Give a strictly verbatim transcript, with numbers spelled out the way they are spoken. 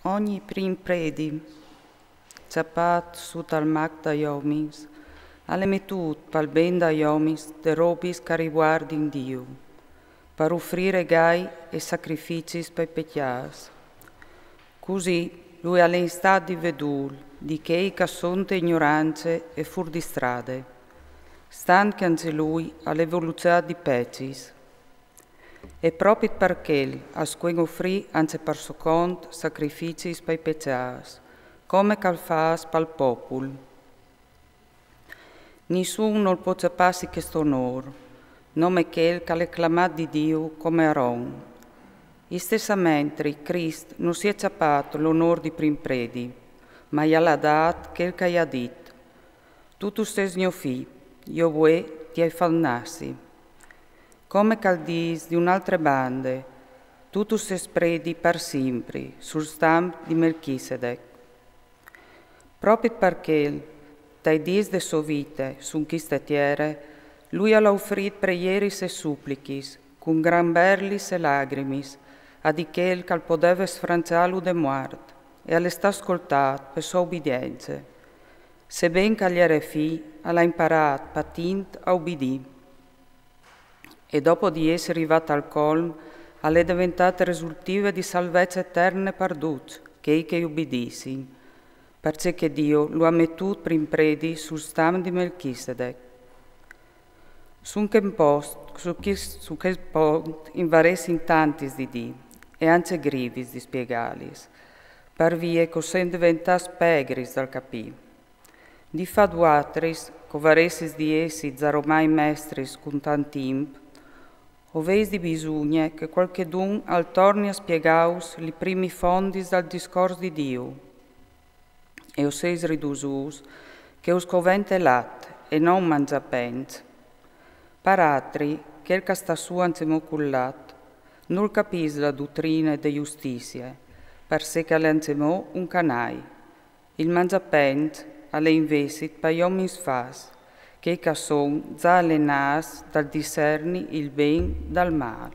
Ogni prim predi, ciapât sù tal mac dai omins, al è metût pal ben dai omins de robis ch'a rivuardin Diu, par ufrî regai e sacrificis pai pecjâts. Cussì lui al è in stât di vedûl di chei ch'a son te ignorance e fûr di strade, stant che ancje lui al è voluçât di pecis. E propit par chel al scuen ufrî ancje par so cont sacrificis pai pecjâts, come ch'al fâs pal popul. Nissun nol pò ciapâsi chest onôr, nome chel ch'al è clamât di Diu come Aron. Istessamentri Crist no si è ciapât l'onôr di prim predi, ma i al à dât chel ch'a i à dit: Tu tu sês gno fi, jo vuê ti ai fat nassi. Come ch'al dîs di une altre bande: Tu tu sês predi par simpri sul stamp di Melchisedec. Propit par chel, tai dîs de sô vite su cheste tiere, lui al à ufrît preieris e suplichis, cun gran berlis e lagrimis, a di chel ch'al podeve sfrançâlu de muart, e al è stât scoltât pe sô ubidience. Seben ch'al jere fi, al à imparât patint a ubidî. E dopo di jessi rivât al colm, al è deventât resultive di salvece eterne par ducj chei che i ubidissin, parcè che Diu lu à metût prin predi sul stamp di Melchisedec. Su chest post, su chest, su chest pont, i varessin tantis di dî, e ancje grivis di spiegâlis, par vie ch'o sen deventâts pegris dal capî. Di fat vuatris, ch'o varessis di jessi za romai mestris cun tant timp, o vês di bisugne che cualchedun al torni a spiegâus li primi fondis dal discors di Diu. E o sês ridusûts che us covente lat e no mangjâ pent. Par altri, chel ch'a sta sù ancjemò cul lat, nol capìs la dutrine de justizie, parcè ch'al è ancjemò un canai. Il mangjâ pent al è invezit pai omins fats, chei ch'a son za alenâts dal diserni il ben dal mâl.